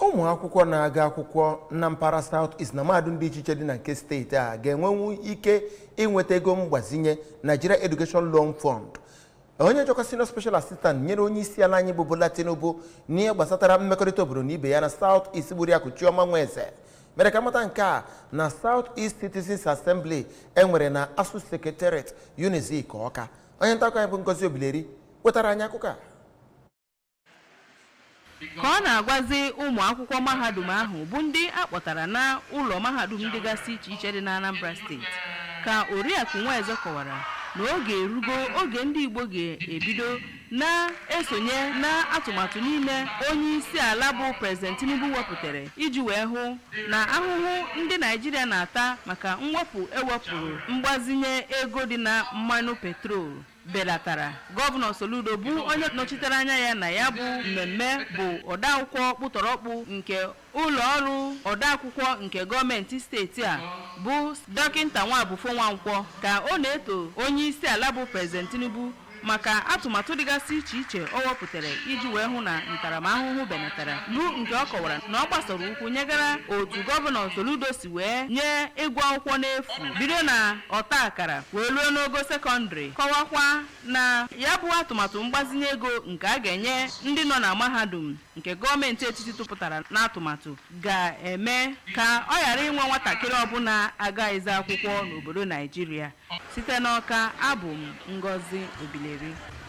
Ụmụ akwụkwọ na-aga akwụkwọ na mpaghara South East na mahadum dị iche iche dị na nke steeti a ga-enwenwu ike inweta ego mgbazinye Nigeria Education Loan Fund. Onye jọkwa Senior Special Assistant nyere onye isi ala anyị bụ Bola Tinubu n'ihe gbasatara mmekọrịta obodo na ibe ya na South East, bụ Oriakụ Chioma Nweze, mere ka mata nke a na South East Citizens Assembly enwere na ASUU Secretariat, Unizik, Ọka. Onye nta akụkọ anyị bụ Ngozi Obileri wetara anyị akụkọ a. Ka ọ na-agwazi ụmụ akwụkwọ mahadum ahụ bụ ndị a kpọtara na ụlọ mahadum dịgasị iche iche dị na Anambra Steeti, ka Oriakụ Nweze kọwara na oge erugo oge ndị Igbo ga-ebido na-esonye na atụmatụ niile onye isi ala bụ President Tinubu wepụtara iji wee hụ na ahụhụ ndị Naijiria na-ata maka mwepụ ewepụrụ mgbazinye ego dị na mmanụ petrol belatara. Gọvanọ Soludo, bụ onye nọchitere anya ya na ya bụ mmemme, bụ odeakwụkwọ kpụtọrọkpụ nke ụlọ ọrụ odeakwụkwọ nke gọọmenti steeti a, bụ Dọkịnta Nwabufo Nwankwọ, ka ọ na-eto onye isi ala bụ President Tinubu maka atụmatụ dịgasị iche iche o wepụtara iji wee hụ na ntaramahụhụ benatara, bụ nke ọ kọwara na ọ gbasoro ụkwụ nyegara otu Gọvanọ Soludo si wee nye ịgụ akwụkwọ n'efu bido na ọta akara wee ruo n'ogo sekọndịrị, kọwakwa na ya bụ atụmatụ mgbazinye ego nke a ga-enye ndị nọ na mahadum nke gọọmenti etiti tụpụtara n'atụmatụ ga-eme ka ọ ghara inwe nwatakịrị ọbụla agaghịzi akwụkwọ n'obodo Naijiria. Site n'Ọka, abụ m Ngozi Obileri.